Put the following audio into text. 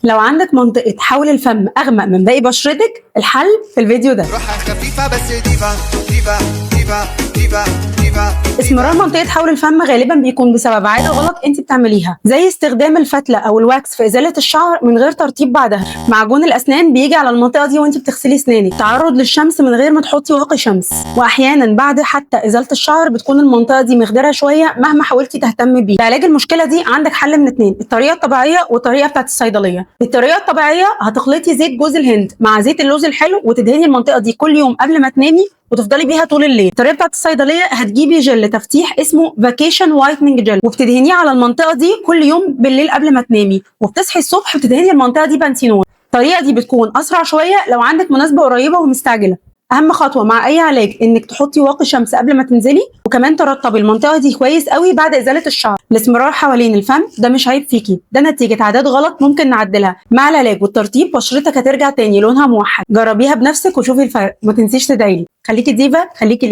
لو عندك منطقة حول الفم أغمق من باقي بشرتك، الحل في الفيديو ده. روحها خفيفة بس diva diva diva diva diva. اسمرار منطقة حول الفم غالبا بيكون بسبب عادة غلط انت بتعمليها، زي استخدام الفتلة او ال wax في ازالة الشعر من غير ترطيب بعدها، معجون الاسنان بيجي على المنطقة دي وانت بتغسلي اسنانك، تعرض للشمس من غير ما تحطي واقي شمس، واحيانا بعد حتى ازالة الشعر بتكون المنطقة دي مخضرة شوية مهما حاولتي تهتمي بيه. لعلاج المشكلة دي عندك حل من اتنين: الطريقة الطبيعية والطريقة بتاعت الصيدلية. الطريقة الطبيعية هتخلطي زيت جوز الهند مع زيت اللوز الحلو وتدهني المنطقة دي كل يوم قبل ما تنامي وتفضلي بيها طول الليل. الطريقة بتاعت الصيدلية هتجيبي جل تفتيح اسمه vacation whitening gel وبتدهنيه على المنطقة دي كل يوم بالليل قبل ما تنامي، وبتصحي الصبح بتدهني المنطقة دي بانثينول. الطريقة دي بتكون اسرع شوية لو عندك مناسبة قريبه ومستعجله. اهم خطوة مع اي علاج انك تحطي واقي شمس قبل ما تنزلي، وكمان ترطبي المنطقة دي كويس قوي بعد ازالة الشعر. الاسمرار حوالين الفم ده مش عيب فيكي، ده نتيجة عادات غلط ممكن نعدلها مع العلاج والترطيب. بشرتك هترجع تاني لونها موحد. جربيها بنفسك وشوفي الفرق، وما تنسيش تدعيلي. خليكي ديفا، خليكي lady.